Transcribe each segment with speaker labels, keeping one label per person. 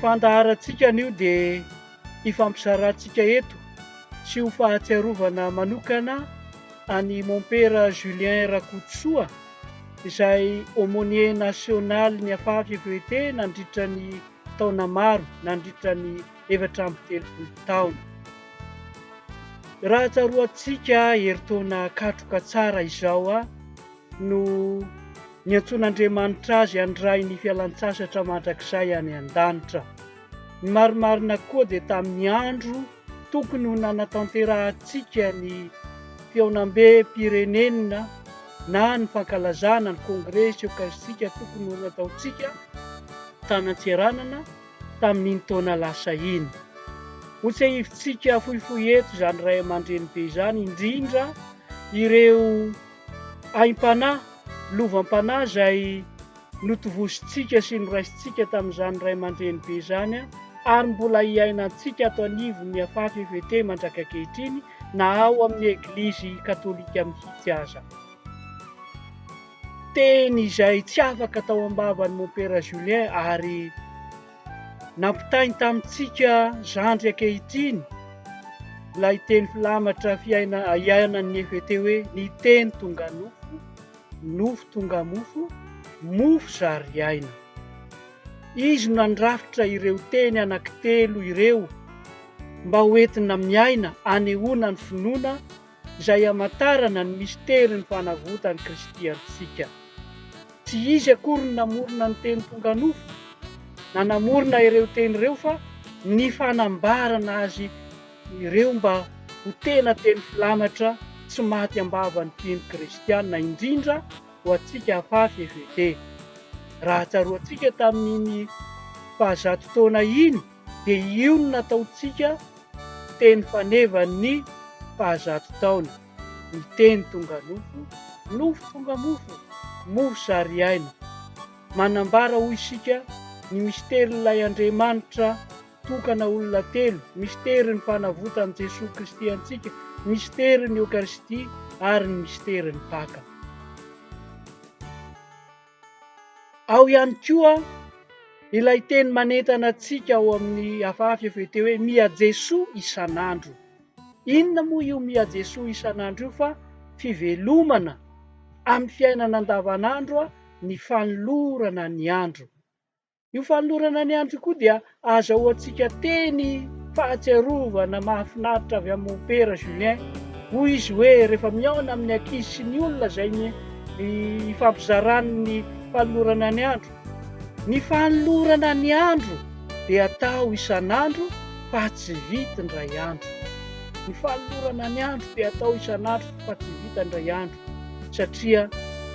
Speaker 1: fandaharantsika anio dia hifampizarantsika eto sy ho fahatsiarovana manokana an'i Mompera Julien Rakotosoa izay Aumônier National ny Afafy FET nandritra ny taona maro, nandritra ny 34 taona. Raha tsaroantsika herintaona katroka tsara izao no niantsoan'Andriamanitra azy handray ny fialan-tsasatra mandrakizay any an-danitra. Ny marimarina koa dia tamin'ny andro tokony ho nanatanterahantsika ny fihaonambem-pirenena na ny fankalazana ny kongresy eokaristika tokony ho nataontsika tany Antsiranana tamin'iny taona lasa iny. Hotsiahivintsika fohifohy eto izany ray aman-drenibe izany, indrindra ireo aim-panahy, lovam-panahy izay notovozintsika sy noraisintsika tamin'izany ray aman-drenibe izany ary mbola iainantsika ato anivon'ny Afafy FET mandrak'ankehitriny na ao amin'ny Eglizy katolika mihitsy aza. Teny izay tsy afaka tao am-bavan'i Mompera Julien ary nampitainy tamintsika zandry ankehitriny ilay teny filamatra fiaina iainan'ny FET hoe ny teny tonga nofo, nofo tonga mofo, mofo zary aina. Izy no nandrafitra ireo teny anankitelo ireo mba ho entina miaina anehoana ny finoana izay hamantarana ny misterin'ny fanavotan'i Kristy antsika. Tsy Izy akory no namorona ny Teny tonga nofo, na namorona ireo teny ireo fa ny fanambarana azy ireo mba ho tena teny filamatra tsy maty am-bavan'ny mpino kristiana, indrindra ho antsika afafy FET. Raha tsaroantsika tamin'iny fahazato taona iny dia io no nataontsika teny fanevan'ny fahazato taona, ny teny tonga nofo, nofo tonga mofo, mofo zary aina. Manambara hoy isika ny misterin'ilay Andriamanitra tokana olona telo, misterin'ny fanavotan'i Jesoa Kristy antsika, misterin'ny Eokaristia ary ny misterin'ny Paka. Ao ihany koa ilay teny manentana antsika ao amin'ny Hafahafa FET hoe Mia Jesoa isan'andro. Inona moa io Mia Jesoa isan'andro io fa fivelomana amin'ny fiainana andavanandro ny fanolorana ny andro. Io fanolorana ny andro io koa dia ahazahoantsika teny fahatsiarovana mahafinaritra avy amin'i Mompera Julien. Hoy izy hoe rehefa mihaona amin'ny ankizy sy ny olona izay ifampizarany ny fanolorana ny andro. Ny fanolorana ny andro dia atao isan'andro fa tsy vita indray andro. Ny fanolorana ny andro dia atao isan'andro fa tsy vita indray andro. Satria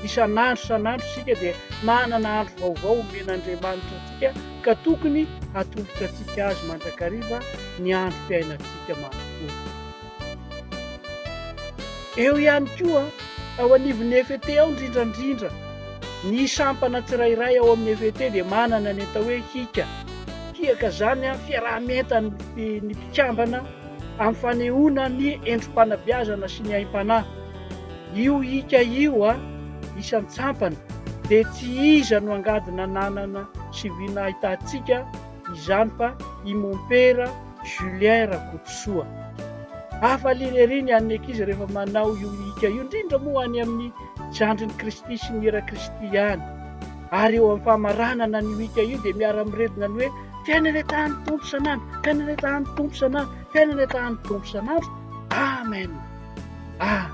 Speaker 1: isan'andro isan'andro isika dia manana andro vaovao omen'Andriamanitra antsika ka tokony hatolotra antsika azy mandrakariva ny androm-piainantsika manontolo. Eo ihany koa, ao anivon'ny FET ao indrindra indrindra, ny sampana tsirairay ao amin'ny FET dia manana ny atao hoe hika. Hiaka izany fiaraha-mientan'ny mpikambana amin'ny fanehoana ny endri-panabeazana sy ny aim-panahy. Io hika io a, isan-tsampana, dia tsy iza no angady nananana sy vy nahitantsika izany fa i Mompera Julien Rakotosoa. Hafaliana ery ny an'ny ankizy rehefa manao io hika io, indrindra moa any amin'ny Zandrin'i Kristy sy ny Hira Kristy any. Ary eo amin'ny famaranana an'io hika io dia miara-miredona ny hoe Fiainana etahan'ny Tompo isan'andro, fiainana etahan'ny Tompo isan'andro, fiainana etahan'ny Tompo isan'andro. Amen. Ah!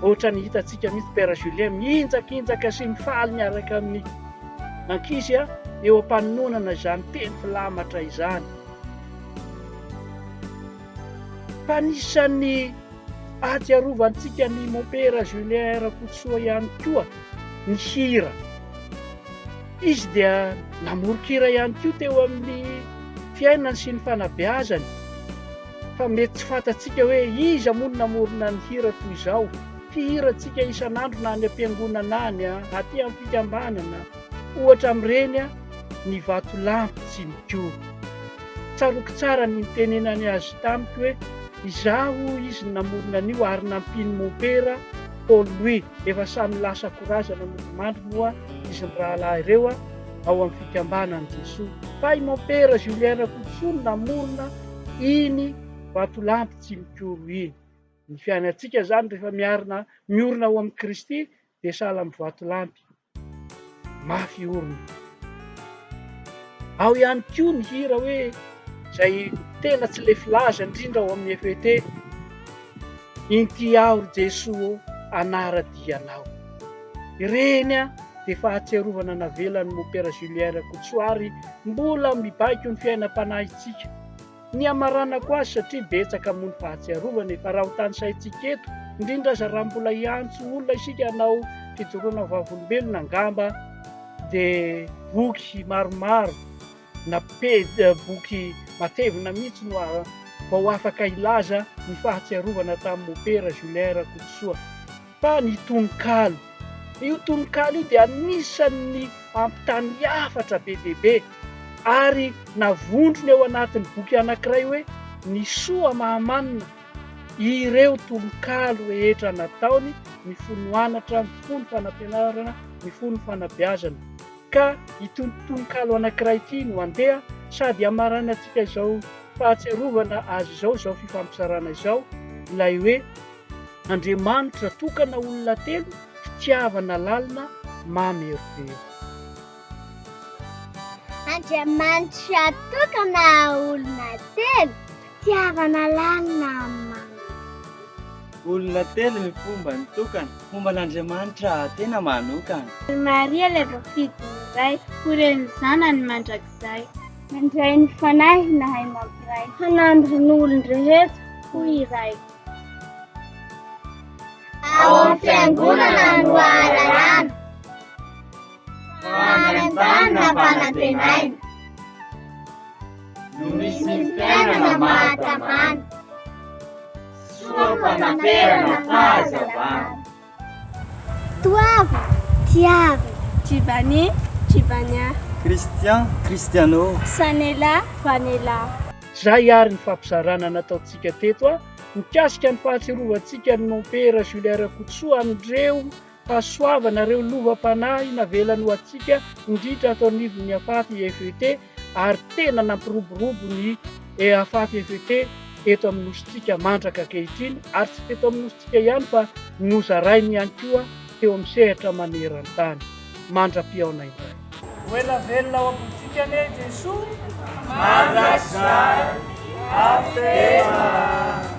Speaker 1: Ohatran'ny hitantsika mihitsy Père Julien mihinjakinjaka sy mifaly miaraka amin'ny ankizy eo am-panononana izany teny filamatra izany. Fa anisan'ny ahatsiarovantsika ny Mompera Julien Rakotosoa ihany koa ny hira. Izy dia namoron-kira ihany koa teo amin'ny fiainany sy ny fanabeazany. Fa mety tsy fantatsika hoe iza moa no namorona ny hira toy izao. Fihirantsika isan'andro na any am-piangonana any, aty amin'ny fikambanana. Ohatra amin'ireny ny vatolampy tsy mikoro. Tsaroako tsara ny nitenenany azy tamiko hoe izaho hoy izy no namorona an'io ary nampian'i Mompera Paul Louis. Efa samy lasa korazana nodimandry moa izy mirahalahy ireo. ao amin'ny Fikambanan'i Jesoa. Fa i Mompera Julien Rakotosoa no namorona iny vatolampy tsy mikoro iny. Ny fiainantsika izany rehefa miarina miorina ao amin'i Kristy dia sahala amin'ny vatolampy mafy orina. Ao ihany koa ny hira hoe izay tena tsy lefy laza indrindra ao amin'ny FET, Inty aho ry Jesoa ô, hanara-dia Anao. Ireny dia fahatsiarovana navelan'i Mompera Julien Rakotosoa ary mbola mibaiko ny fiainam-panahintsika. Ny hamaranako azy satria betsaka moa ny fahatsiarovana e, fa raha ho tanisaintsika eto, indrindra aza raha mbola hiantso olona isika hanao fijoroana ho vavolombelona angamba dia boky maromaro na pejy boky matevina mihitsy no vao afaka hilaza ny fahatsiarovana tamin'i Mopera Julien Rakotosoa. Fa ny tononkalo. Io tononkalo io dia anisan'ny ampitany hafatra be dia be ary navondrony ao anatin'ny boky anankiray hoe Ny soa mahamanina ireo tononkalo rehetra nataony mifono anatra, mifono fanampianarana, mifono fanabeazana. Ka ity tononkalo anankiray ity no andeha sady hamaranantsika izao fahatsiarovana azy izao, izao fifampizarana izao, ilay hoe Andriamanitra tokana olona telo, fitiavana lalina mamerovero.
Speaker 2: Andriamanitra tokana olona telo, fitiavana lalina mamerovero.
Speaker 3: Olona telo ny fomba ny tokana, fomban' Andriamanitra tena manokana.
Speaker 4: Ry Maria ilay voafidin'ny Ray, ho renin'ny Zanany mandrakizay.
Speaker 5: Nandray ny Fanahy nahay mampiray. Hanandro ny olon-drehetra ho iray.
Speaker 2: Ao amin'ny fiangonana no ahalalana. Fa any an-tany nampanantenaina.
Speaker 3: No misy ny fiainana mahatamana. Soa fanaperana fahazavana.
Speaker 2: Toavina, tiavina.
Speaker 4: Giovanni, Givania.
Speaker 3: Christian, Cristiano.
Speaker 4: Sanela, Vanella.
Speaker 1: Zay ary ny fampizarana nataontsika teto a, mikasika ny fahatsiarovantsika an'i Mompera Julien Rakotosoa amin'ireo fahasoavana ireo lovam-panahy navelany ho antsika indrindra ato anivon'ny Afafi FET ary tena nampiroborobo ny Afafi FET eto amin'ny nosintsika mandraka ankehitriny ary tsy teto amin'ny nosintsika ihany fa nozarainy ihany koa teo amin'ny sehatra maneran-tany. Mandra-pihaona indray.
Speaker 6: Ho ela velona ao am-pontsika anie i Jesoa mandrakizay. Amena.